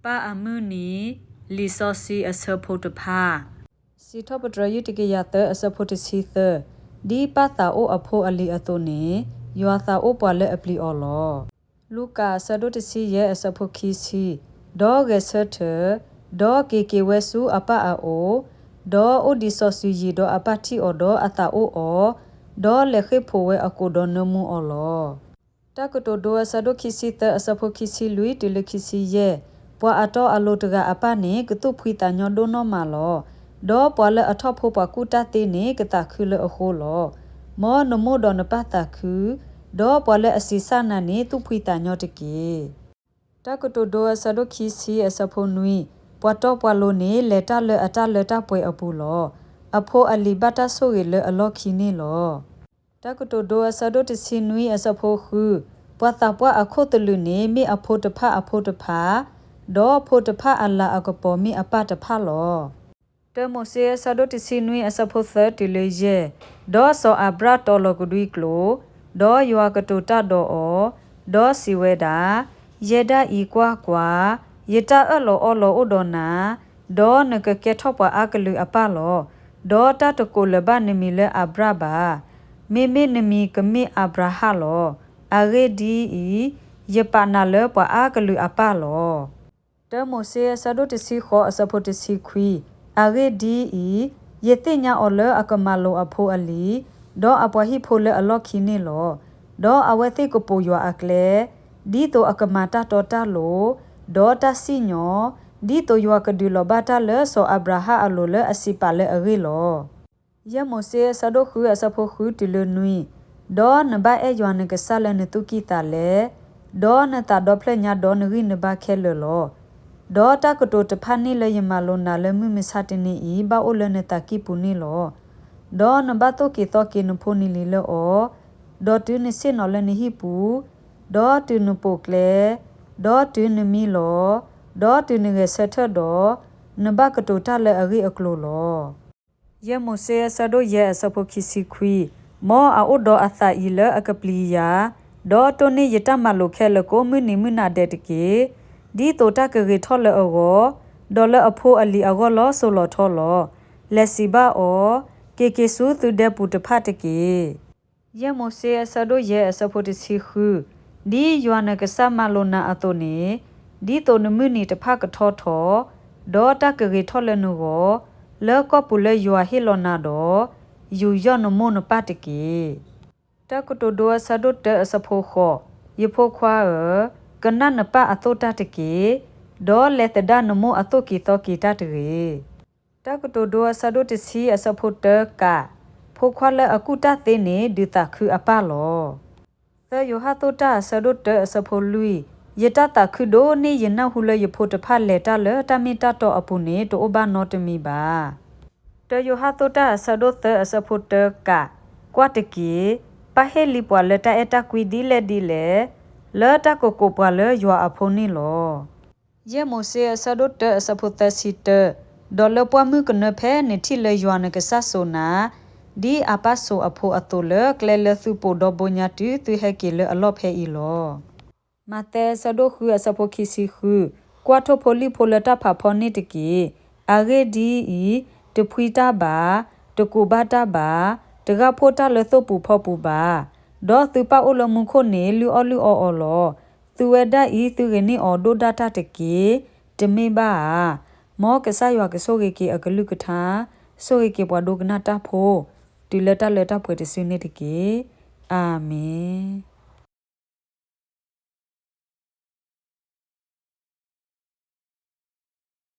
ပၢ်အမုၢ်နံၤ လံာ်စီဆှံအဆၢဖိတဖၣ်. စံးထီၣ်ပတြၢၤ ယုၢ်တကယၤသၢ အဆၢဖိတဆံသၢ, ဒ်ပၢ်သးအိၣ်အဖိအလံၤအသိးန့ၣ်, ယွၤသးအိၣ်ပှၤလၢအပျံၤအီၤလီၤ. လူၤကၣ်အဆၢဒိၣ်တဆံယဲၢ် အဆၢဖိခံဆံ, ဒီးဂဲၤဆၢထၢၣ်, ဒီးက့ၤက့ၤဝဲဆူအပၢ်အအိၣ်, ဒီးအိၣ်ဒံးစီၤစုၤယံၤဒီးအပၢ်ထံၣ်အီၤဒီးအသးအိၣ်အီၤ, ဒီးလဲၤဃ့ၢ်ဖှိၣ်ဝဲအကိာ်ဒီးနၢမူအီၤလီၤ. တၢ်ကတိၤဒိ အဆၢဒိၣ်ခံဆံသၢ အဆၢဖိခံဆံလွံၢ်တုၤလၢခံဆံယဲၢ်, ပှၤအတီအလိၤတဂၤအပၢ်န့ၣ် ကသူၣ်ဖှံသးညီဒိၣ်နီၢ်မးလီၤ. ဒီးပှၤလၢအထီၣ်ဖိပှၤကူၣ်တၢ်သ့န့ၣ် ကသးခုလၢအဃိလီၤ. မ်နမိၢ်ဒီးနပၢ်သးခု, ဒီးပှၤလၢအဆံးစၢ်နၤန့ၣ် သူၣ်ဖှံသးညီတက့ၢ်. တၢ်ကတိၤဒိ အဆၢဒိၣ်ခံဆံ အဆၢဖိနွံ, ပှၤတီပှၤလိၤန့ၣ် လဲၤတၢ်လၢအတၢ်လၢတၢ်ပှဲၤအပူၤလီၤ. အဖိအလံၤဘၣ်တၢ်ဆိၣ်ဂ့ၤလၢအလီၢ်ခံန့ၣ်လီၤ. တၢ်ကတိၤဒိ အဆၢဒိၣ်တဆံနွံ အဆၢဖိဃု, ပှၤသးပှၢ်အခိၣ်သလုးန့ၣ် မ့ၢ်အဖိတဖၣ်အဖိတဖၣ်, ဒီးဖိတဖၣ်အလၤအကပီၤမ့ၢ်အပၢ်တဖၣ်လီၤ. တၢမိၤၡ့ အဆၢဒိၣ်တဆံနွံ အဆၢဖိသၢတုၤလၢယဲၢ်, ဒီးစီၤအၤဘြၣ်တီၤလီၤကဒွံကျိာ်, ဒီးယွၤကတိၤတၢ်ဒီးအီၤ, ဒီးစံးဝဲဒၣ်, ယဲဒၣ်အံၤကွၢ်ကွၢ်, ယတၢ်အၢၣ်လီၤအီလီၤအိၣ်ဒီးနၤ, ဒီးနကကဲထီၣ်ပှၤအါကလုာ်အပၢ်လီၤ. ဒီးတၢ်တကိးလၢၤဘၣ်နမံၤလၢအၤဘြၣ်ဘၣ်. မ့မ့ၢ်နမံၤကမ့ၢ်အၤဘြၤဟၣ်လီၤ. အဂ့ၢ်ဒ်အံၤ, ယပာ်နၤလၢပှၤအါကလုာ်အပၢ်လီၤ. တၢမိၤၡ့ အဆၢဒိၣ်တဆံဃိး အဆၢဖိတဆံခွံ, အဂ့ၢ်ဒ်အံၤ, ယသ့ၣ်ညါအီၤလၢအကမၤလိာ်အဖိအလံၤ, ဒီးအပှၤဟံၣ်ဖိလၢအလီၢ်ခံန့ၣ်လီၤ. ဒီးအဝဲသ့ၣ်ကပိာ်ယွၤအကျဲ, ဒ်သိးအကမၤတၢ်တီတၢ်လိၤ, ဒီးတၢ်စံၣ်ညီၣ်, ဒ်သိးယွၤကဒုးလီၤဘၣ်တၢ်လၢစီၤအၤဘြၤဟၣ်အလိၤလၢအစံးပာ်လၢအဂ့ၢ်လီၤ. ယဲၢ်မိၤၡ့ အဆၢဒိၣ်ဃု အဆၢဖိဃုတုၤလၢနွံ, ဒီးနဘၣ်အဲၣ်ယွၤနကစၢ်လၢနသူၣ်ကံၢ်သးလဲ, ဒီးနသးဒီဖျၢၣ်ညါဒီးနဂံၢ်နဘါခဲလၢာ်လီၤ. ဒီးတၢ်ကတိၤတဖၣ်န့ၣ်လၢယမၤလိာ်နၤလၢမုၢ်မဆါတနံၤအံၤ ဘၣ်အိၣ်လၢနသးကံၢ်ပူၤန့ၣ်လီၤ. ဒီးနဘၣ်သိၣ်က့ၤသီက့ၤနဖိနလံၤလၢအီၤ, ဒီးတုၤနဆ့ၣ်နီၤလၢနဟံၣ်ပူၤ, ဒီးတုၤနပိာ်ကျဲ, ဒီးတုၤနမံလီၤ, ဒီးတုၤနဂဲၤဆၢထၢၣ်ဒီး, နဘၣ်ကတိၤတၢ်လၢအဂ့ၢ်အကျိၤလီၤ. ယဲၢ်မိၤၡ့ အဆၢဒိၣ်ယဲၢ် အဆၢဖိခံဆံခွံ, မ်အအိၣ်ဒီးအသးအံၤလၢအကပျံၤယၤ, ဒီးတိၢ်န့ၢ်ယတၢ်မၤလိာ်ခဲလၢာ်ကိးမုၢ်နံၤမုၢ်နၤဒဲးတက့ၢ်. ဒ်သိးတၢ်ကဂ့ၤထီၣ်လၢအဂီၢ်, ဒီးလၢအဖိအလံၤအဂီၢ်လီၤစိၤလီၤထီလီၤ. လဲၤစံးဘၣ်အီၤ, က့ၤက့ၤဆူသုဒဲပူၤတဖၣ်တက့ၢ်. ယဲၢ်မိၤၡ့ အဆၢဒိၣ်ယဲၢ် အဆၢဖိတဆံဃု, ဒ်ယွၤနကစၢ်မၤလိာ်နၤအသိးန့ၣ်, ဒ်သိးနမုၢ်နံၤတဖၣ်ကထီထီၣ်, ဒီးတၢ်ကဂ့ၤထီၣ်လၢနဂီၢ်, လၢကီၢ်ပူၤလၢယွၤဟ့ၣ်လီၤနၤဒီး, ယူးယီၣ်နမိၢ်နပၢ်တက့ၢ်. တၢ်ကတိၤဒိ အဆၢဒိၣ်တၢ အဆၢဖိဃိး, ယဖိခွါဧၢ, ကနၣ်နပၢ်အသိၣ်တၢ်တက့ၢ်, ဒီးလဲၤသဒၣ်နမိၢ်အသိၣ်က့ၤသီက့ၤတၢ်တဂ့ၤ. တၢ်ကတိၤဒိ အဆၢဒိၣ်တဆံ အဆၢဖိတၢ ကး, ဖိခွါလၢအကူၣ်တၢ်သ့န့ၣ် ဒုးသးခုအပၢ်လီၤ. သၢယိၤဟၣ်သိၣ်တၢ အဆၢဒိၣ်တၢ အဆၢဖိလွံၢ်, ယတၢ်သးခုဒိၣ်န့ၢ်ယနၢ်ဟူလၢယဖိတဖၣ်လဲၤတၢ်လၢတၢ်မ့ၢ်တၢ်တီအပူၤန့ၣ် တအိၣ်ဘၣ်နီတမံၤဘၣ်. တၢယိၤဟၣ်သိၣ်တၢ အဆၢဒိၣ်သၢ အဆၢဖိတၢ ကး, ကွၢ်တက့ၢ်, ပၢ်ဟ့ၣ်လံပှၤလၢတၢ်အဲၣ်တၢ်ကွံဒ်လဲၣ်ဒ်လဲၣ်, လၢတၢ်ကကိးပှၤလၢယွၤအဖိန့ၣ်လီၤ. ယဲၢ်မိၤၡ့ အဆၢဒိၣ်တၢ အဆၢဖိသၢဆံတၢ, ဒီးလၢပှၢ်မုၢ်ကနၢဖဲနထံၣ်လၢယွၤနကစၢ်စိာ်နၤ, ဒ်အပၢ်စိာ်အဖိအသိးလၢကျဲလၢသုပိာ်ဒီဘိညါတုၤ သုဟဲက့ၤလၢအလီၢ်ဖဲအံၤလီၤ. မးသဲ အဆၢဒိၣ်ဃု အဆၢဖိခံဆံဃု, ကွၢ်ထိၣ်ဖိလံၣ်ဖိလၢတၢ်ဖးဖီန့ၣ်တက့ၢ်. အဂ့ၢ်ဒ်အံၤ, တဖှံတၢ်ဘၣ်, တကူးဘၣ်တၢ်ဘၣ်, တဂၢ်ဖှိၣ်တၢ်လၢသိၣ်ပူၤဖီပူၤဘၣ်. ဒီးသုပၢ်အိၣ်လၢမူခိၣ်န့ၣ် လုၢ်အီၣ်လုၢ်အီအီၤလီၤ. သုဝဲဒၣ်အံၤ သုဂ့ၤန့ၢ်အီၤဒိၣ်ဒၣ်တၢ်တက့ၢ်. တမ့ၢ်ဘၣ်ဧါ. မ်ကစၢ်ယွၤကဆိၣ်ဂ့ၤက့ၤအကလုၢ်ကထါ, ဆိၣ်ဂ့ၤက့ၤပှၤဒိကနၣ်တၢ်ဖိ, တုၤလၢတၢ်လၢတၢ်ပှဲၤတစုန့ၣ်တက့ၢ်. အၤမ့ၣ်.